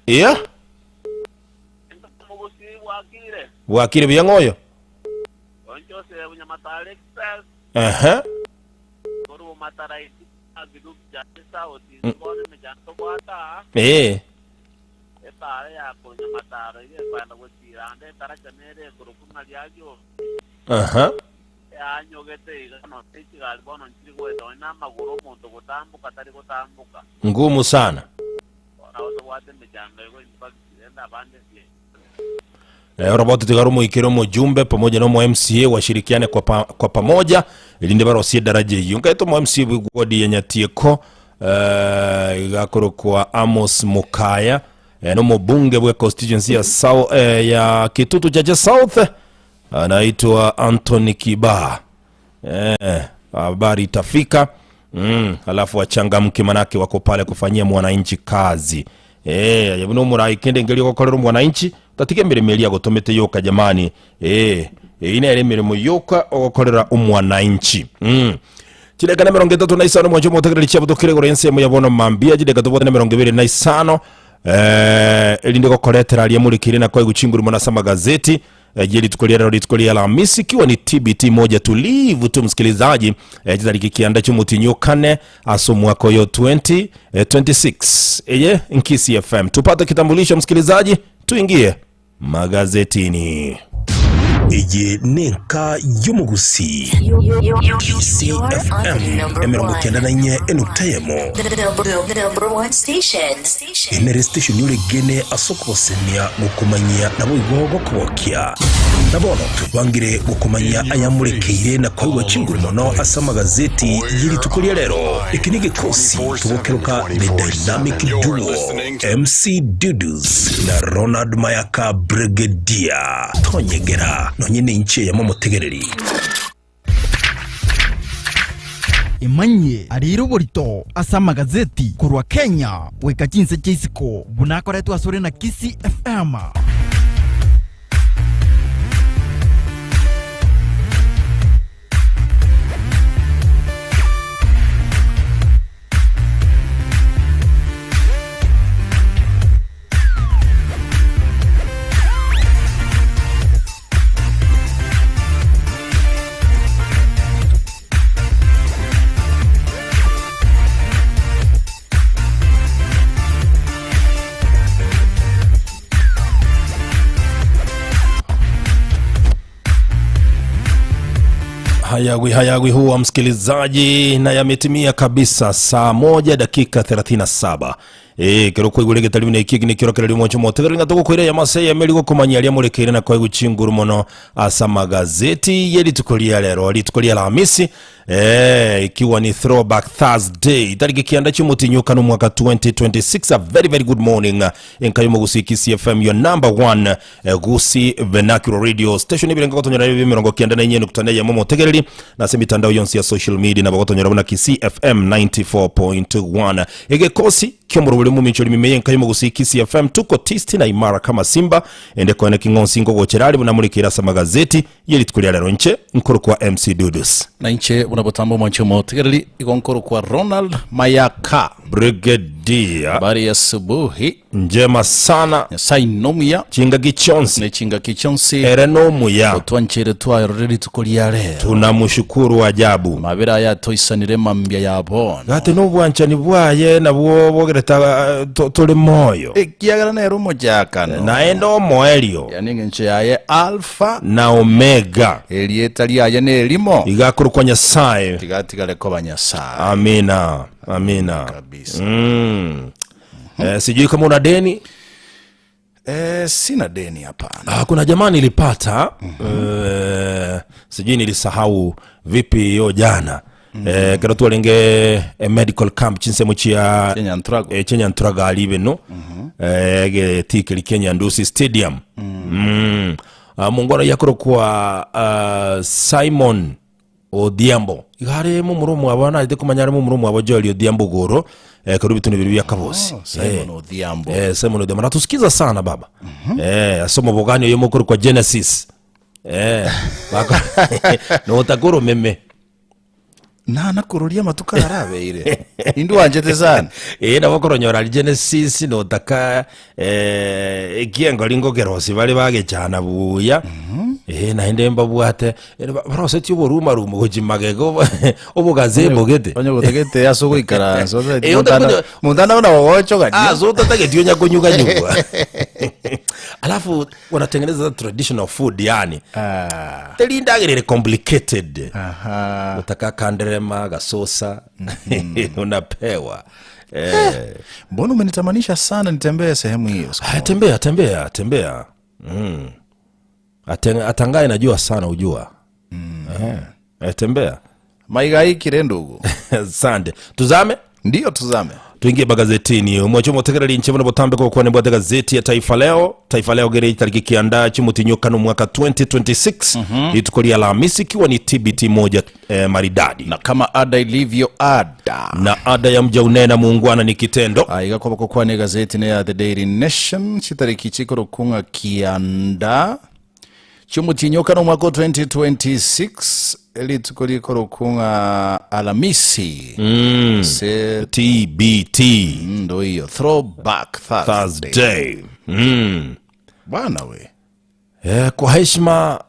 Iya. Bwakire buya ng'o oyo? Ehe. Ee. Aha. Ngumu sana. Eh, Robert tiga romoikere omojumbe pamoja na omo MCA washirikiane kwa, pa, kwa pamoja erinde barosie daraja eyio nkaete omo MCA bw'eward ya Nyatieko eh, igakorokwa Amos Mukaya eh, nomobunge bwe constituency ya, South, eh, ya Kitutu Chache South anaitwa Anthony Kiba eh, habari itafika mm, alafu wachangamke manake wako pale kufanyia mwananchi kazi eh, aye buna omorai kende ngeri ogokorera omwananchi tatige emeremo eria agotomete yoka jamani eh, eyio nere emeremo yoka ogokorera omwananchi mm. Chideka na emerongo etato na isano mwanche omotegereri chiabutokire igoro y'ensemo ya bono mambia chideka tobwate na emerongo ebere na isano eh, erinde gokoretera aria morekeire na koigwa chinguru mono ase amagazeti Eh, je rituko ria rero rituko ria Alhamisi ikiwa ni TBT moja tulivu tu msikilizaji eh, chitariki kianda chi'omotienyi kane ase omwaka oyo 20 eh, 26 eye Nkisi FM tupate kitambulisho msikilizaji tuingie magazetini Eye nenka y'omogusii. CFM 94 enukta eyemo. Ere nere station oregene ase okogosemia, gokomanyia, naboigo gokogokia. Na bono twebangire gokomanyia ayamorekeire na koigwa chinguru mono ase amagazeti ye rituko ria rero. Eke negekosi togokeroka The Dynamic Duo, MC Dudus na Ronald Mayaka Brigadier. Tonyegera nonye nenche eyemo omotegereri. Emanyie ariire oborito ase amagazeti korwa Kenya goika chinse chia isiko buna akoretwe asore na Kisii FM. Hayagwi hayagwi huwa msikilizaji, na yametimia kabisa saa moja dakika 37 Ee, ekero kwaigure egetari buna eki, eki nekio orokererio omoche omotegereri ng'a togokoira eyamase eyemo eria gokomanyia aria morekeire na koegwa chinguru mono ase amagazeti ye rituko ria rero, rituko ria Alhamisi, ee, ikiwa ni Throwback Thursday, tariki kianda chi'omotinyokano omwaka 2026. A very very good morning enka y'omogusii Kisii FM, your number one eh, Gusii Vernacular Radio Station ebirengo gotonyora ebi 94.1 omotegereri na ase emitandao yonsi ya social media nabo gotonyora buna Kisii FM 94.1 egekosi kiomorobori omominchori mime yenka y'omogusii Kisii FM tuko tisti na imara kama simba ende koene king'onsi ngogochera ari buna morekeire ase amagazeti ye rituko ria rero inche nkorokwa MC Dudus Na inche buna botambe omwanchi omotegereri igo nkorokwa Ronald Mayaka. Brigadier Habari ya asubuhi. Njema sana. Nyasaye nomuya. Chingaki chionsi. Ne chingaki chionsi. Ere nomuya. Otwanchere twaerore rituko ria rero. Tunamushukuru ajabu. Amabera aye atoisanire mambia ya bono. Gati nobwanchani bwaye nabwo bogerete tore moyo. Ekiagera nere omochakano. Naende omoerio. Yani engencho yaye Alfa. Na Omega. Erieta riaye nerimo. Iga akorokwa Nyasae. Tiga atigare koba Nyasae. Amina. Amina. Kabisa. Mm. Eh, sijui kama una deni Eh, sina deni hapana. Ah, kuna jamaa nilipata eh, sijui nilisahau vipi hiyo jana eh, kero twarenge eh, medical camp chinsemo chia Kenya Ntrago. eh, chia Nyantrago ali beno eh, getikeri kia Nyandusi Stadium mm. Ah, mongwana yakorokwa ah, Simon Odhiambo iga are momura omwabo narete komanya are momura omwabo Joel Odhiambo igoro eh, korwa ebitunu biria bia Kabosi Oh, Simon Odhiambo. eh, Simon Odhiambo natusikiza sana baba eh, ase omobogani oyo mokorokwa Genesis eh, bako- notakora omeme. Nana kororia amatuko arabeire. Inde wanchete sana. Ee, nabo okoronyora aria Genesis notaka eh, ekiengori ngokerosi bare bagechana buya ee, naende mbabwate eh, ba- barosetie oborumarumo gochia magega obo- obogazebo gete Onye gotagete ase ogoikaransa otagete Eh, montana otakunye- montana buna gogochogania. Ah, so utatageti onya kunyuganyugwa alafu wanatengeneza traditional food yani Ah, teri ndagera ere complicated aha. utaka kanderema gasosa unapewa eh. Mbona umenitamanisha sana nitembee sehemu hiyo siku Ah, moja. tembea tembea tembea mm. Atangae najua sana ujua mm. eh, tembea Maigaikire ndugu. asante tuzame Ndiyo tuzame. tuingie magazetini mwacho motegereri nche buno botambe gokwana bwate gazeti ya Taifa Leo Taifa Leo gere itariki kianda chimutinyokano mwaka 2026 rituko ria Alhamisi ikiwa ni TBT moja eh, maridadi Na kama ada ilivyo ada. na ada ya mja unena muungwana ni kitendo Aiga kwaba kokwana egazeti ne ya The Daily Nation chitariki chikorokunga kianda chimutinyokano mwaka 2026 rituko rikorokunga Alamisi se TBT ndo hiyo throwback Thursday. Thursday Bwana we Eh, kwa heshima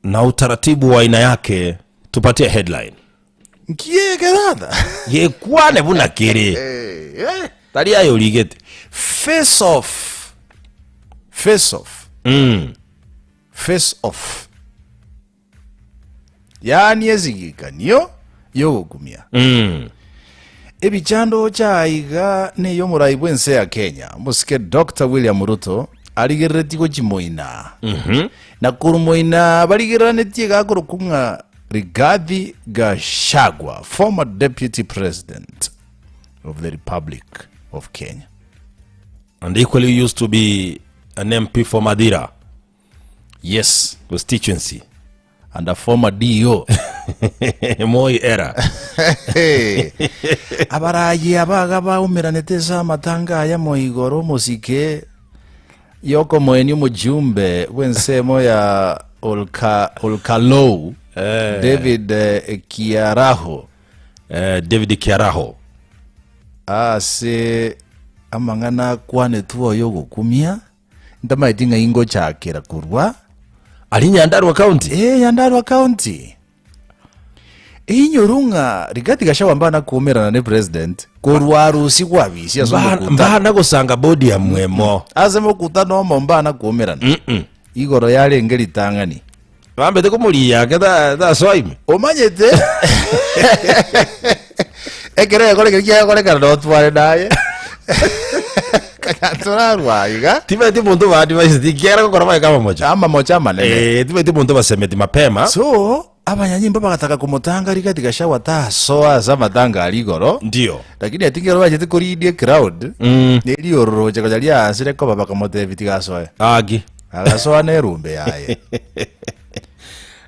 na utaratibu wa aina yake tupatie headline nkiege thatha gikwane buna kiri tari ayo rigete face off face off face off yaani ezigikanio yogogumia ebichando chaiga niyo omorai bwa ense ya Kenya mosike Dr William Ruto arigereretie gochimoina na korumoina barigereretie gakorokung'a Rigathi Gachagua former deputy president of the Republic of Kenya and equally used to be an MP for Madira yes constituency and a former DO Moi era Hey. abarayi abaga baumeranete ase amatanga aya moigoro omosike yoko moeni omojumbe bw'ensemo ya Olkalou David Kiaraho eh, David Kiaraho ase amang'ana akwanetwe oyo ogokumia ntamaeti ng'a ingochakera korwa ari Nyandarua county Eh, Nyandarua county inyoru ng'a Rigathi Gachagua mbana kuumerana ni president korwa rusi gwabisi ase omokutano mbana gusanga bodi ya mwemo ase mokutano omo mbana kuumerana igoro yarenge ritang'ani bambete kumuria yake tasoime omanyete ekero yakorekire kiakorekana notware naye kanyatorarwa iga tibeti muntu bandi kiera gukora bae kama moja amamocha amanene eh tibeti muntu basemeti mapema so abanyanyimbo bagataka kumutanga Rigathi Gachagua tasoa ase amatanga ari igoro ndio lakini atingero bachete koridie crowd neriororoche kocha riasire koba bakamotebi tigasoe agi agasoa nerumbe yaye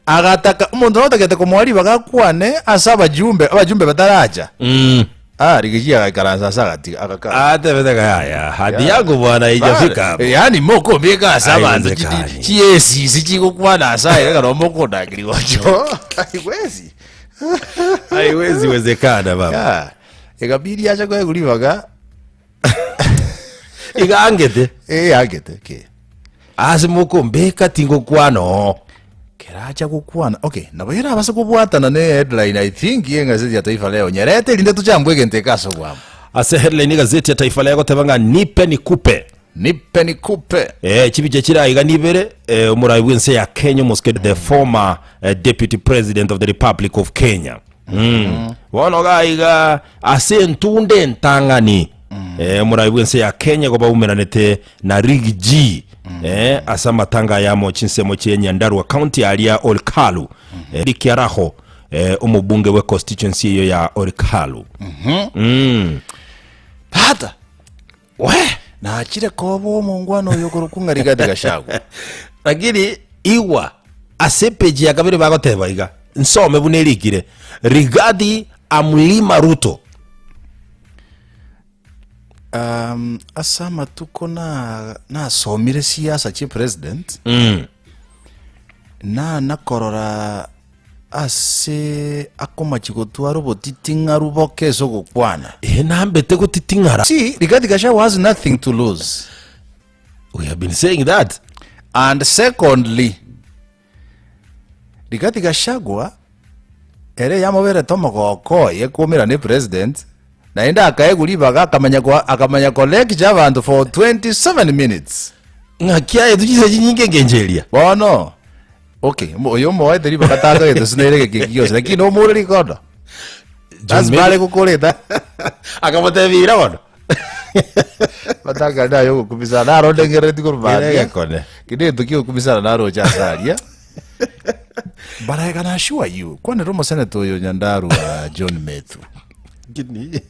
agataka omonto notagete komoa bagakwane ase abajumbe abajumbe bataracha ah rigiji agaikaransa ase agati agaka atebeteka yaya hadi yangu bwana ijafika hapo yani mokombeka ase abanto Haiwezekani. chiesisi chigokwana ase aye ekero mokondakiri gocho haiwezi haiwezi wezekana baba Yeah. Ikabidi acha kweguribaga igangete eh agete ke ase mokombeka tingokwano keracha gukwana okay nabo yera abase kubwatana ne headline i think yengazeti ya Taifa Leo nyerete linde tuchambwe gente kaso bwamo ase headline gazeti ya Taifa Leo goteba ng'a nipe nikupe nipe nikupe eh chibicha chiraiga nibere eh, omorai bwense ya Kenya Mosque the former eh, deputy president of the Republic of Kenya mm. bono gaiga ase entunde entang'ani eh, omorai bwense ya Kenya goba umeranete na Rig G eh, ase amatanga yamo chinsemo chie Nyandarua county aria Olkalu eh, Kiaraho eh, omobunge we constituency eyo ya Olkalu tata we nachire koba omongwana oyo korokung'a Rigathi Gachagua lakini igwa ase peji ya kabere bagoteba iga nsome buna erikire Rigathi amlima Ruto ase amatuko na nasomire siasa chi president nanakorora Ase akomachi gotwara obotiting'aru boke ase ogokwana. Ee, nambete gotiting'ara. See, Rigathi Gachagua has nothing to lose. We have been saying that. And secondly, Rigathi Gachagua ere yamoberete omogoko oye koumera ne president, naende akaegwa ribaga akamanya ko akamanya ko lecture abanto for 27 minutes. Ng'aki aye tuchise chinyinge engencho eria. Bono, okay, omo- oyo omoete ribaga tatagete sinere egeki eki gionsi, lakini omore rikondo. John Lazima Mary- are gokoreta. Akamotebia ira bono. Matanga naye ogokumisana narondengerereti korwa Ere mambia. egekone. Kende egento kia ogokumisana naroche ase aria. But I can assure you, kwanera omoseneta oyo Nyandarua John Methu. Kini.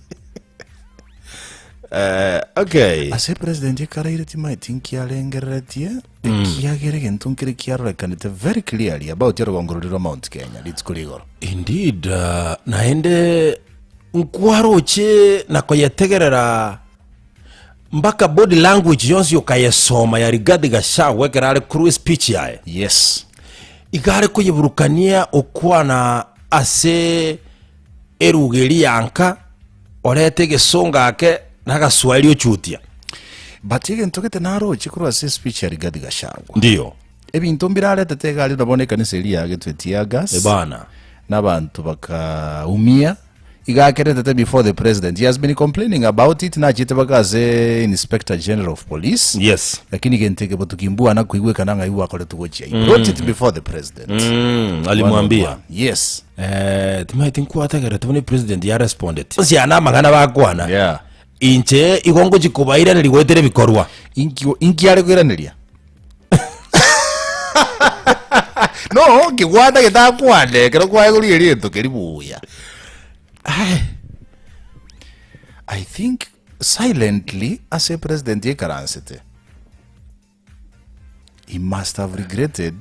Eh, okay. Ase president ekaraire timaeti nkiarengereretie ekiagera egento nkere kiarorekanete very clearly about orogongo roria rwa Mount Kenya rituko ria igoro. Indeed, uh, naende nkwaroche na koyetegerera mpaka body language yonsi okayesoma ya Rigathi Gachagua ekero are korwa speech yaye. Yes. Iga are koyeburukania okwana ase eruga eria ya nka orete egesongo ake na agaswahili ochutia. But egento gete naroche korwa ase speech ya Rigathi Gachagua. Ndiyo. Ebinto mbiraretete iga aria bono ekanisa eria yagetwe tear gas. Ebana. Na abanto bakaumia. Iga akeretete before the president. He has been complaining about it nachete baka ase inspector general of police. Yes. Lakini gento eke botuki mbwana koigwekana ng'ai gwakoretwe gochia. He brought it before the president. Mm, alimwambia. Yes. Eh, timaeti nkwategerete buna president yarespondeti. Onsi aya namang'ana bakwana. Yeah. Inche igo ngochi kobairaneria goetera ebikorwa. Inki inki are koiraneria? No, kigwata getakwane ekero kwaye koria egento keri buya. I think silently ase president ekaransete he must have regretted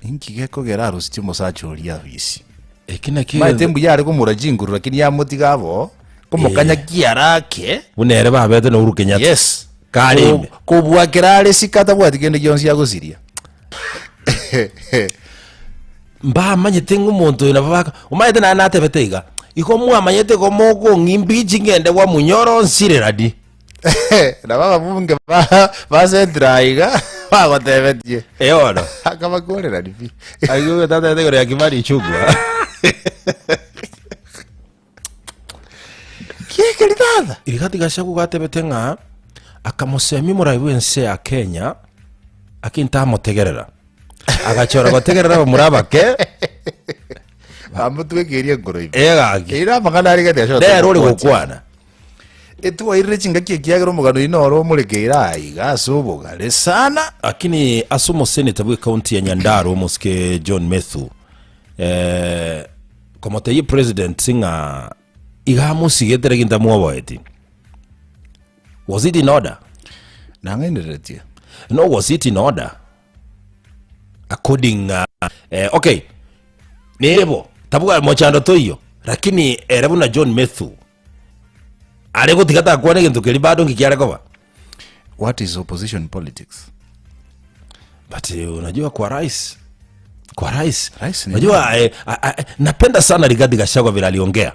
inki gekogera arusitie omosacha oria abisi. Eki nakio Maete mbuya are komora chinguru lakini yamotiga abo komokanya kiara ake. Buna ere babete na Uhuru Kenyatta. Yes. Kare ime. Kobua kera are sika atabwati kende gionsi agosiria. Mbamanyete ng'a omonto oyo nabo baka omanyete naye natebete iga, igo mwamanyete igo mokong'imbichi ng'ende gwa munyoro nsirerani. Nabo ababunge ba ba Central iga bagotebetie. Eh bono. Akabakorerani pi. Aigwe tatebete igoro ya Kimani Ichung'wa. Kiekeri tata. Rigathi Gachagua gatebete ng'a akamosemia omorai bw'ense ya Kenya lakini tamotegerera. Agachora gotegerera abamura abake Amotwekerie enkoro ime. egaki. Eira amang'ana aria Rigathi Gachagua Nere ore togokwatia. gokwana. Etwairire chingaki ekiagera omogano oino ore omorekeire aiga ase obogare sana. Lakini ase omoseneta bw'ecounty ya Nyandarua omosike John Methu eh, Komotebia president ng'a iga amosigete lakini tamwoboeti. Was it in order? Nang'ainereretie. No, was it in order? According uh, eh, okay. Nerebo tabuga mochando toiyo lakini ere buna John Methu are gotiga takwana egento keri bado nki kiare koba. What is opposition politics? But eh, unajua kwa rais kwa rais Rais ni unajua eh, a, a, napenda sana Rigathi Gachagua vile aliongea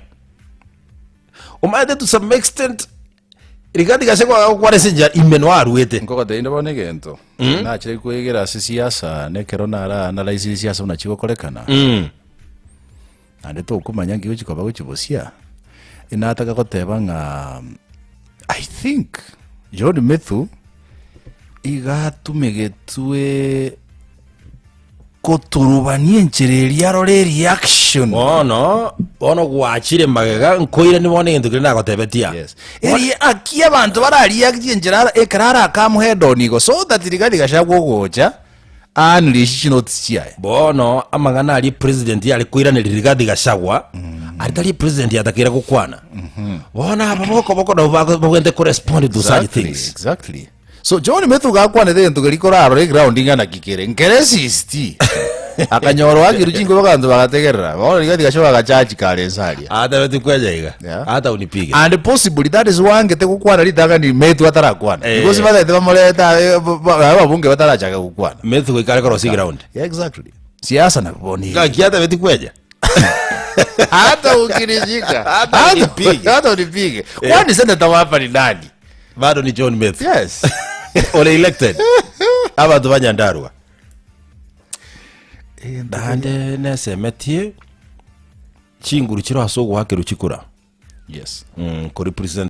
umaete to some extent Rigathi Gachagua agokwana ase ime no aruete Nkogotebia inde bono egento nachire kwegera ase siasa nekero nara analyze siasa buna chigokorekana mm. naende tokomanya nki gochi koba gochi bosia inataka goteba ng'a I think John Methu iga atumegetwe koturubania enchera eria arore reaction bono bono gwachire magega nkoirani bono egento keria nagotebetia Yes. Eri aki abanto barariact enchera ara- ekero arakamu head on igo so that Rigathi Gachagua ogocha aanurie echi chinotes chiaye. Bono amang'ana aria president yare koiraneria Rigathi Gachagua aria tari president yatakeire gokwana. Bono aba bokoboko nabo bago- bagwente korespond to such Exactly, things. exactly. So John Methu gakwanete egento keria korarora eground ng'a naki kere nkere sisti akanyora oakirwe chinkuba abanto bagategerera bono Rigathi Gachagua agachachi kare ense aria Atebeti kweja iga Yeah. hata unipige. and possibly that is why angete gokwana ritang'ani Methu atarakwana Eh. because batete bamoreta eh, ba- ba- ababunge batarachaka gokwana Methu goika are korosia ground. yeah, exactly. Siasa na boni. Gaki atabeti kweja. Hata ukinishika. Hata unipige. Hata unipige. Kwani seneta wa hapa ni nani? Bado ni John Methu. Yes. Ore elected. Abanto ba Nyandarua. Naende nesemetie chinguru chire ase ogoakerwa chikura. Yes. Korepresent.